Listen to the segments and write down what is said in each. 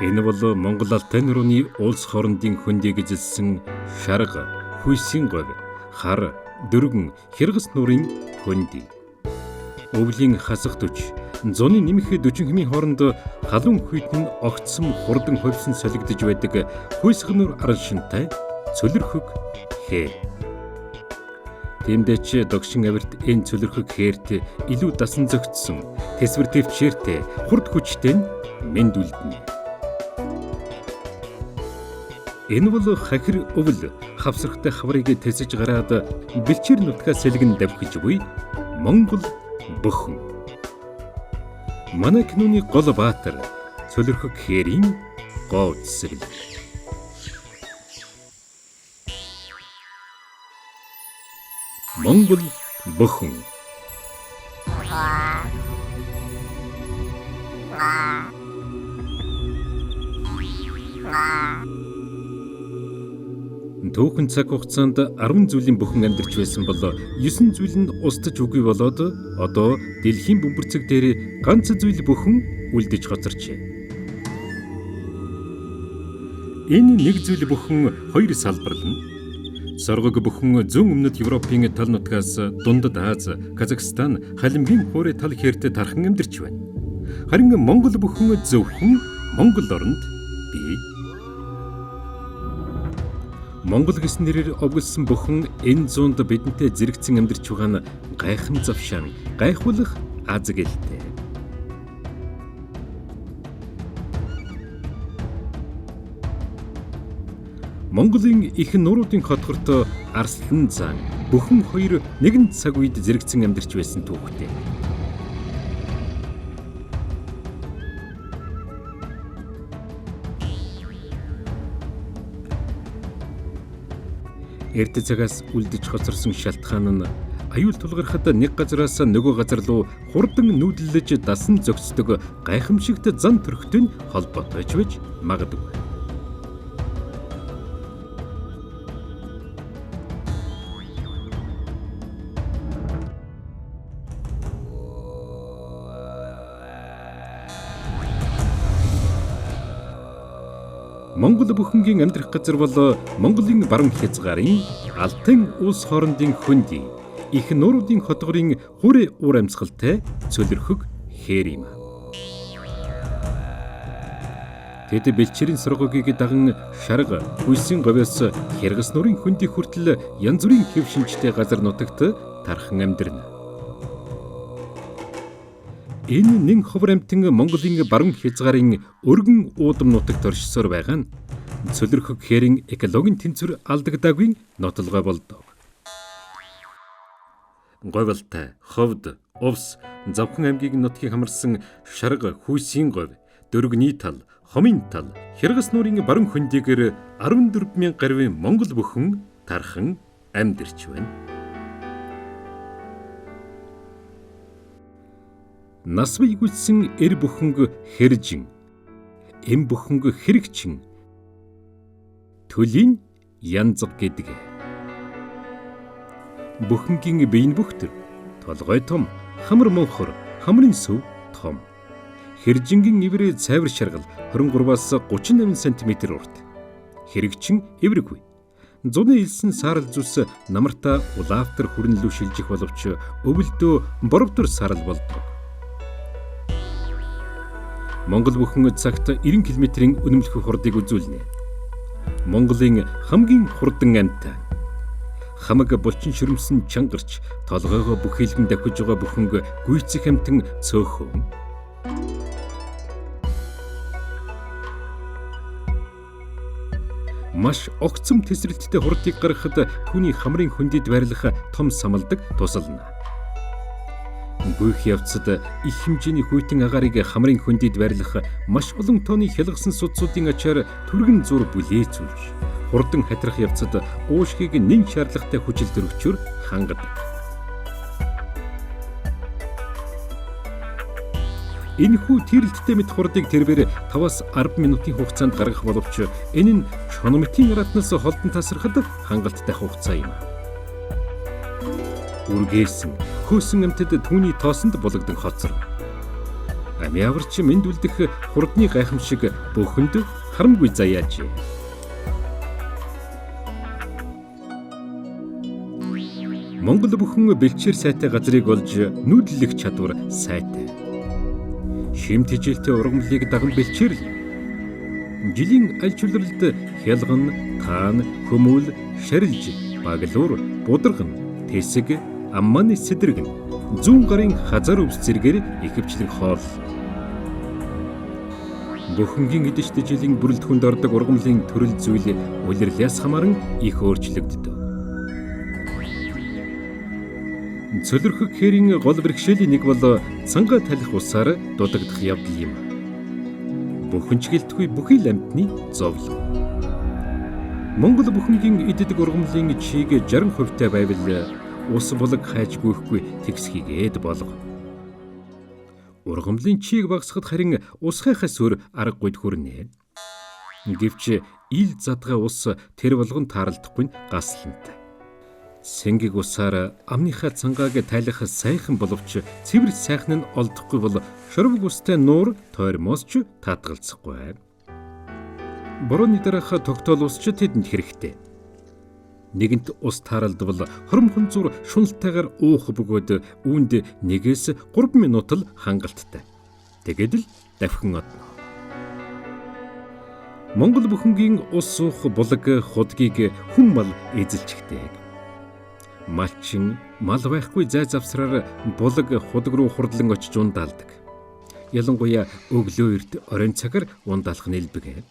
Энэ бол Монгол Алтай нурууны улс хоорондын хөндийг эзэлсэн шарга, хүйсийн говь, хар, дөргөн, хяргас нуурын хөндөй. Өвлийн хасах төч, зуны нэмэх 40 хэмийн хооронд халуун хүйтэн огцом хурдан хувьсан солигдож байдаг хүйсэх нуур араншинтай цөлөрхөг хээр. Тиймдээ ч догшин авирт энэ цөлөрхөг хээрт илүү дасан зөгцсөн, тэсвэр тэвчээртэй, хурд хүчтэй нь мэндүлдэнэ. Энэ бол хахир өвөл хавсархтай хаврыг тэсэж гараад бэлчээр нутгаа сэлгэн давхиж буй Монгол бөхөн. Манай киноны гол баатар цөлөрхөг хээрийн гоо үзэсгэлэн. Монгол бөхөн. Түүхэн цаг хугацаанд 10 зүйлийн бөхөн амьдарч байсан бол 9 зүйл нь устж үгүй болоод одоо дэлхийн бөмбөрцөг дээр ганц зүйл бөхөн үлдэж хоцорчээ. Энэ нэг зүйл бөхөн хоёр салбарлана. Соргог бөхөн зүүн өмнөд Европын тал нутгаас Дундад Аз, Казахстан, Халимгийн хуурай тал хээрт тархан амьдарч байна. Харин Монгол бөхөн зөвхөн Монгол оронд бий. Монгол гэсэн нэрээр овоглосон бөхөн энэ зуунд бидэнтэй зэрэгцэн амьдарч байгаа нь гайхам завшаан, гайхуулах аз гэлтэй. Монголын их нууруудын хотгорт Арслан зан бөхөн хоёр нэгэн цаг үед зэрэгцэн амьдарч байсан түүхтэй. Эрт цагаас үлдэж хоцорсон шалтгаан нь аюул тулгархад нэг газараас нөгөө газар руу хурдан нүүдлэж дасан зөгцдөг гайхамшигт зан төрхтэй нь холбоотой ч байж магадгүй. Монгол бөхөнгийн амьдрах газар бол Монголын баруун хязгаарын Алтан улс хоорондын хөндөй, их нууруудын хотгорын хуурай уур амьсгалтай цөлөрхөг хээр юм. Тэд бэлчээрийн соргогийг даган шарга, хүйсийн говьос хяргас нуурын хөндөй хүртэл янз бүрийн хэв шинжтэй газар нутагт тархан амьдарна. Энэ нэн ховор амьтан Монголын баруун хязгаарын өргөн уудам нутагт оршсоор байгаа нь цөлөрхөг хээрийн экологийн тэнцвэр алдагдаагүй нотолгой болдог. Говьлтай, Ховд, Увс, Завхан аймгийг нутгийг хамарсан шарга, хүйсийн говь, дөргөний тал, хомын тал, хяргас нуурын баруун хөндийгэр 14,000 гаруй монгол бөхөн тархан амьдарч байна. Нас бий гүйтсэн эр бөхөнг хэржин, эм бөхөнг хэрэгчин, төлийн янзг гэдэг. Бөхөнгийн бие нь бүхтэр, толгой том, хамар монхор, хамрын сөв том. Хэржингийн ивэр цайвар шаргал 23-аас 38 см урт. Хэрэгчин эврэггүй. Зуны элсэн саарал зүс намартаа улаавтар хүрнэлүү шилжих боловч өвөлдөө боровдор саарал болдог. Монгол бөхөн цагт 90 км-ийн үнэмлэх хурдыг үзүүлнэ. Монголын хамгийн хурдан амьтан. Хамаг булчин шөрөмсөн чангарч толгойгоо бүхийлгэн давхиж байгаа бөхөнг гүйцэх амьтан цөөхөн. Маш огцом тэсрэлттэй хурдыг гаргахад түүний хамрын хөндөд байрлах том самалдаг тусална. Гүйх явцад их хэмжээний хүйтэн агаарыг хамрын хөндөд байрлах маш олон тооны хялгасан судсуудын ачаар түргэн зур бүлээцүүлж хурдан хатирах явцад уушгийг нэн шаардлагатай хүчил төрөгчөөр хангадаг. Энэхүү тэрэлттэй мэт хурдыг тэрвэр 5-10 минутын хугацаанд гаргах боловч энэ нь чонометийн аратнаас холдон тасрахад хангалттай хугацаа юм. Үргээсэн, хөөсөн амьтад түүний тоосонд булагдан хоцорно. Амь аварч мэндүлдэх хурдны гайхамшиг бүхэнд харамгүй заяажээ. Монгол бүхэн бэлчээр сайтай газрыг олж нүүдлэх чадвар сайтай. Шим тэжээлтэй ургамлыг даган бэлчээрл. Жилийн аль чулралд хялган, таан, хөмөл, шарилж, баглуур, бударган, тэсэг, амманы сэдэргэн, зүүн гарын хазар өвс зэргээр ихэвчлэн хоол. Бүхэнгийн идэж тэжээлийн бүрэлдэхүүнд ордог ургамлын төрөл зүйл улирлаас хамааран их өөрчлөгддөг. Цөлөрхөг хээрийн гол бэрхшээлийн нэг бол цангаа талих усаар дутагдах явдал юм. Бүхэн ч гэлтгүй бүхий л амьтны зовлон. Монгол бүхэнгийн иддэг ургамлын чиг 60% байвал ус булаг хайж гүйхгүй тэгсхийгээд болго. Ургамлын чиг багасгахад харин ус хайхаас өөр аргагүйд хүрнэ. Гэвч ил задгай ус тэр болгон таарлахгүй нь гаслантай. Сэнгийг усаар амныхаа цангааг тайлах сайхан боловч цэвэр сайхан нь олдохгүй бол шорвог устай нуур тойрмоос ч татгалзахгүй. Борооны дараах тогтоол ус ч тэдэнд хэрэгтэй. Нэгэнт ус тааралдвал хормхон зур шуналтайгаар уух бөгөөд үүнд 1-3 минут л хангалттай. Тэгээд л давхин одно. Монгол бүхэнгийн ус уух булаг худгийг хүн мал эзэлчихдэг. Малчин мал байхгүй зай завсраар булаг худаг руу хурдлан очиж ундаалдаг. Ялангуяа өглөө эрт оройн цагаар ундаалах нь элбэг.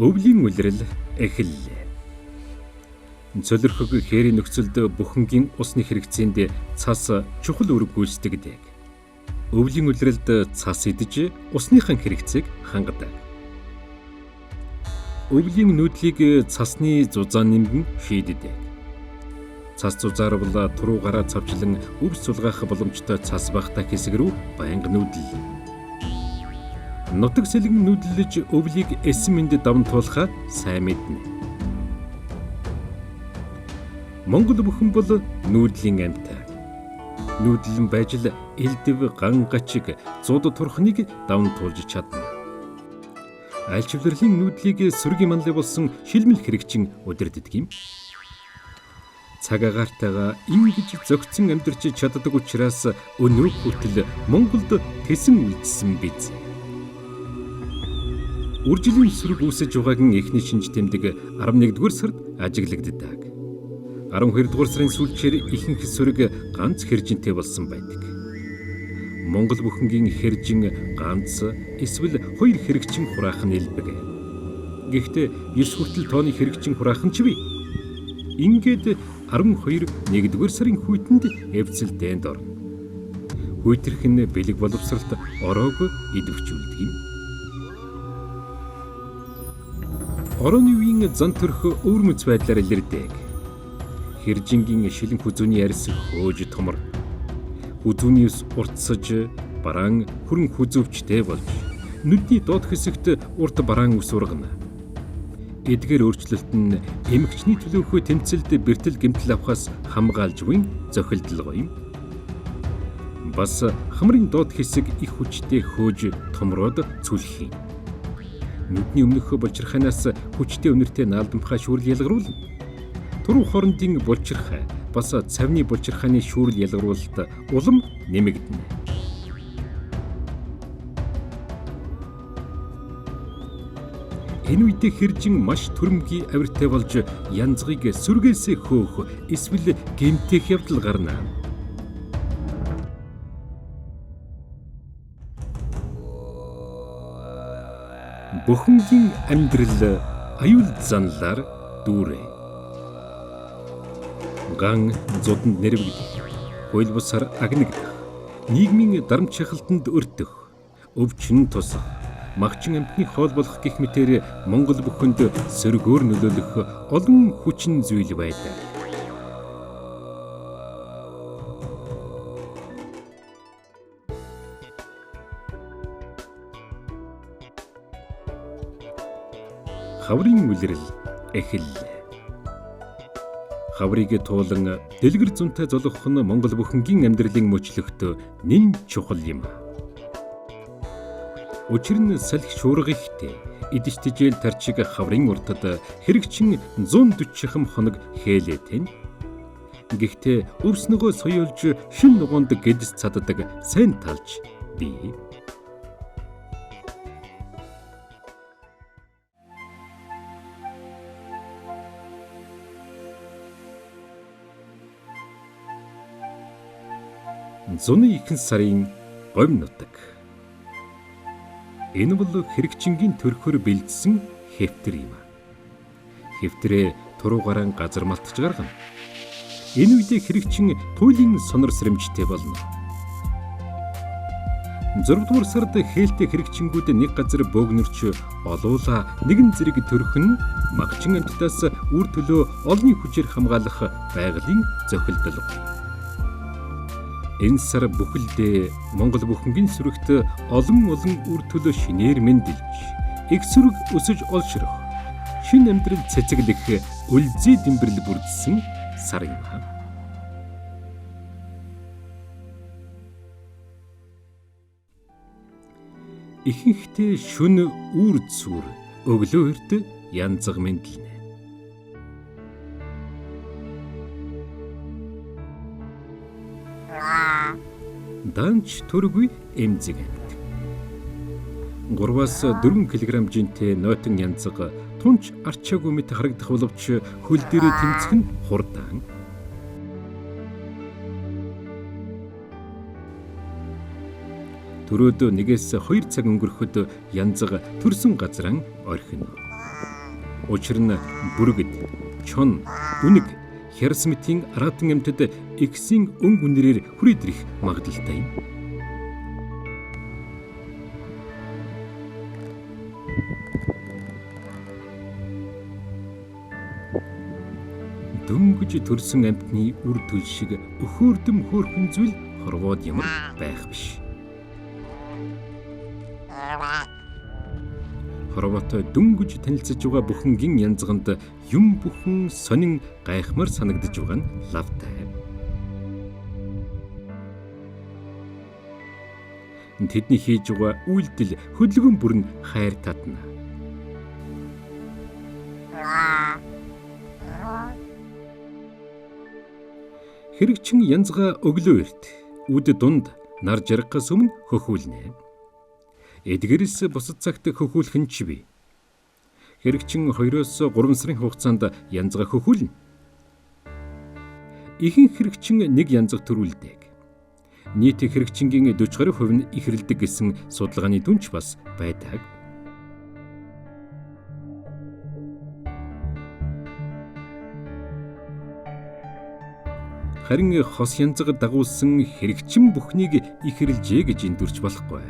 Өвлийн улирал эхэллээ. Цөлөрхөг хээрийн нөхцөлд бүхэнгийн усны хэрэгцээнд цас чухал үүрэг гүйцэтгэдэг. Өвлийн улиралд цас идэж усныхаа хэрэгцээг хангадаг. Өвлийн нүүдлийг цасны зузаан нэмгэн шийддэг. Цас зузаарвал туруугаараа цавчлан өвс сулгаах боломжтой цас багтаа хэсэг рүү байнга нүүдлээ. Нутаг сэлгэн нүүдлэж өвлийг эсэн мэнд даван туулахаа сайн мэднэ. Монгол бүхэн бол нүүдлийн амьтан. Нүүдлэн байж л элдв, ган гачиг, зуд турхныг даван туулж чадна. Альчвлэрлэлийн нүүдлийг сүргийн манлай болсон шилмэл хэрэгчин удирддаг юм. Цаг агаартайгаа ингэж зөгцөн амьдарч чаддаг учраас өнөө хүртэл Монголд тэсэн үлдсэн биз. Үржлийн сүрэг үүсэж байгааг нь эхний шинж тэмдэг 11-р сард ажиглагддаг. 12-р сарын сүүлчээр ихэнх сүрэг ганц хэржинтэй болсон байдаг. Монгол бүхэнгийн хэржин ганц эсвэл хоёр хэрэгчин хураах нь элбэг. Гэхдээ 9 хүртэл тооны хэрэгчин хураах нь ч бий. Ингээд 12 1-р сарын хүйтэнд эвцэлдээнд орно. Хүйтрэх нь бэлэг боловсралт ороог идэвхжүүлдэг юм. Орооны үеийн зан төрх өвөрмөц байдлаар илэрдэг. Хэржингийн шилэн хүзүүний арьс хөөж томор. Хүзүүний ус уртсаж бараан хүрэн хүзүүвчтэй болж нүдний доод хэсэгт урт бараан ус ургана. Эдгээр өөрчлөлт нь эмэгчний төлөөхөө тэмцэлд бэртэл гэмтэл авахаас хамгаалж буй зохилдолгоо юм. Бас хамрын доод хэсэг их хүчтэй хөөж томроод цүлх юм. Нүдний өмнөх булчирхайнаас хүчтэй үнэртэй наалдамхай шүүрэл ялгаруулна. Туруу хоорондын булчирхай бас цавны булчирхайны шүүрэл ялгаруулалт улам нэмэгдэнэ. Энэ үедээ хэржин маш төрөмгий авиртай болж янзгыг сүргээсээ хөөх эсвэл гэмтэх явдал гарна. Бүхэнгийн амьдрал аюул занлаар дүүрээ. Ган зуданд нэрвэгдэх, хууль бусаар агнагдах, нийгмийн дарамт шахалтанд өртөх, өвчин тусах, магчин амьтны хоол болох гэх мэтээр Монгол бүхэнд сөргөөр нөлөөлөх олон хүчин зүйл байдаг. Хаврын улирал эхэллээ. Хаврыг туулан дэлгэр зунтай золгох нь Монгол бүхэнгийн амьдралын мөчлөгт нэн чухал юм. Учир нь салхи шуурга ихтэй идэж тижээл тарчиг хаврын уртад хэрэгчин 140 хам хоног хээлээтэй. Гэхдээ өвснөгөө соёолж шин нугуунд гэдэс цаддаг сайн талж бий. Зуны ихэнх сарын говь нутаг. Энэ бол хэрэгчингийн төрхөөр бэлдсэн хэвтэр юм. Хэвтрээ туруугаран газар малтж гаргана. Энэ үедээ хэрэгчин туйлын сонор сэрэмжтэй болно. 6 дугаар сард хээлтэй хэрэгчингүүд нэг газар бөөгнөрч олуула нэгэн зэрэг төрөх нь магчин амьтдаас үр төлөө олонний хүчээр хамгаалах байгалийн зохилдол. Энэ сар бүхэлдээ Монгол бүхэнгийн сүрэгт олон олон үр төлөө шинээр мэндэлж, их сүрэг өсөж олшрох, шин амьдрал цэцэглэх үлзий дэмбэрэл бүрдсэн сар юм. Ихэнхдээ шөнө үүр цүр, өглөө эрт янзаг мэндэлнэ. Данч төргүй эмзэг амьт. 3-аас 4 кг жинтэй нойтон янзаг тунч арчаагүй мэт харагдах боловч хөл дээрээ тэмцэх нь хурдан. Төрөөд 1-ээс 2 цаг өнгөрөхөд янзаг төрсөн газраа орхино. Учир нь бүргэд, чон, үнэг, хярс мэтийн араатан амьтад эгсийн өнгө үнэрээр хүрээд ирэх магадлалтай юм. Дөнгөж төрсөн амьтны үр төл шиг өхөөрдөм хөөрхөн зүйл хорвоод ямар байх биш. Хорвоотой дөнгөж танилцаж байгаа бүхэнгийн янзганд юм бүхэн сонин гайхмаар санагдаж байгаа нь лавтай. Тэдний хийж байгаа үйлдэл хөдөлгөөн бүр нь хайр татна. Хэрэгчин янзгаа өглөө эрт үд дунд нар жаргахаас өмнө хөхүүлнэ. Эдгээрээс бусад цагт хөхүүлэх нь ч бий. Хэрэгчин 2-оос 3 сарын хугацаанд янзгаа хөхүүлнэ. Ихэнх хэрэгчин нэг янзаг төрүүлдэг. Нийт хэрэгчингийн 40 гаруй хувь нь ихрэлдэг гэсэн судалгааны дүнч бас байдаг. Харин хос янзаг дагуулсан хэрэгчин бүхнийг ихрэлжээ гэж эндүрч болохгүй.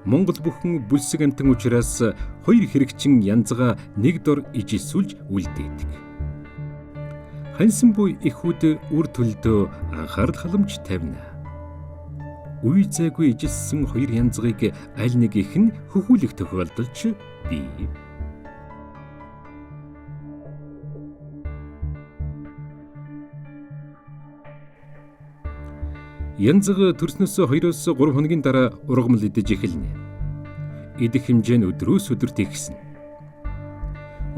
Монгол бүхэн бүлсэг амьтан учраас хоёр хэрэгчин янзгаа нэг дор ижилсүүлж үлдээдэг. Хансан буй эхүүд үр төлдөө анхаарал халамж тавина. Үе зайгүй ижилсэн хоёр янзгийг аль нэг их нь хөхүүлэх тохиолдол ч бий. Янзаг төрснөөс 2-оос 3 хоногийн дараа ургамал идэж эхэлнэ. Идэх хэмжээ нь өдрөөс өдөрт ихснэ.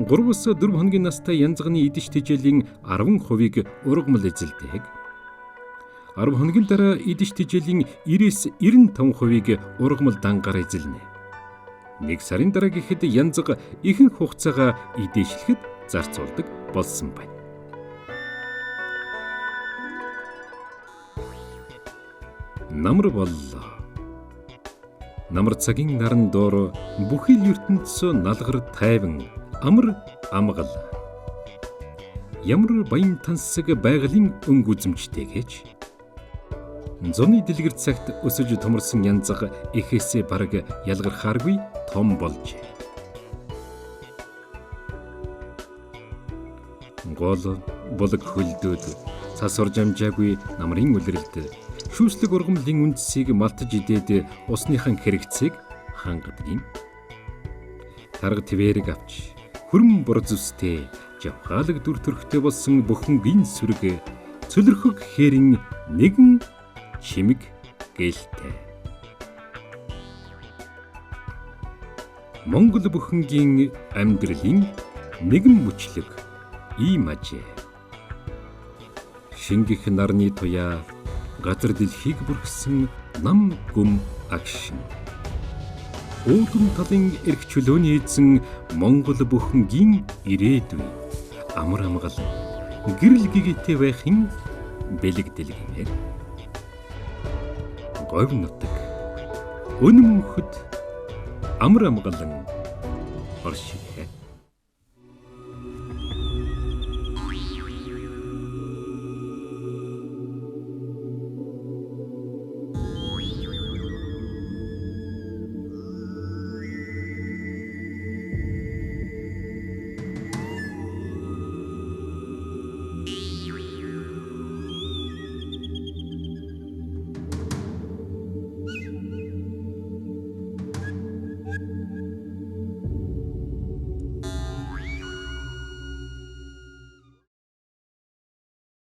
3-аас 4 хоногийн настай янзганы идэж тэжээлийн 10%-ийг ургамал эзэлдэг. 10 хоногийн дараа идэж тэжээлийн 90-ээс 95%-ийг ургамал дангаар эзэлнэ. 1 сарын дараа гэхэд янзаг ихэнх хугацаагаа идээшлэхэд зарцуулдаг болсон байна. Намар боллоо. Намар цагийн наран доор бүхий л ертөнц налгар тайван амар амгал. Ямар баян тансаг байгалийн өнгө үзэмжтэй гэж. Зуны дэлгэр цагт өсөж томорсон янзаг эхээсээ бараг ялгархааргүй том болжээ. Гол булаг хөлдөөд цас орж амжаагүй намрын үлрэлт шүүслэг ургамлын үндсийг малтаж идээд усныхан хэрэгцээг хангадаг юм. Тарга твэрэг авч хөрөн бор зүстэй Жавхаалаг дүр төрхтэй болсон бүхэнгийн сүрэг цөлөрхөг хээрийн нэгэн чимэг гэлтэй. Монгол бүхэнгийн амьдралын нэгэн мөчлөг ийм ажээ. Шингэх нарны туяа газар дэлхийг бүрхсэн нам гүм агшин. Уудам талын эрх чөлөөний эзэн Монгол бүхэнгийн ирээдүй амар амгалан гэрэл гэгээтэй байхын бэлэг дэлгэмээр. Говь нутаг өнөм мөнхөд амар амгалан оршив.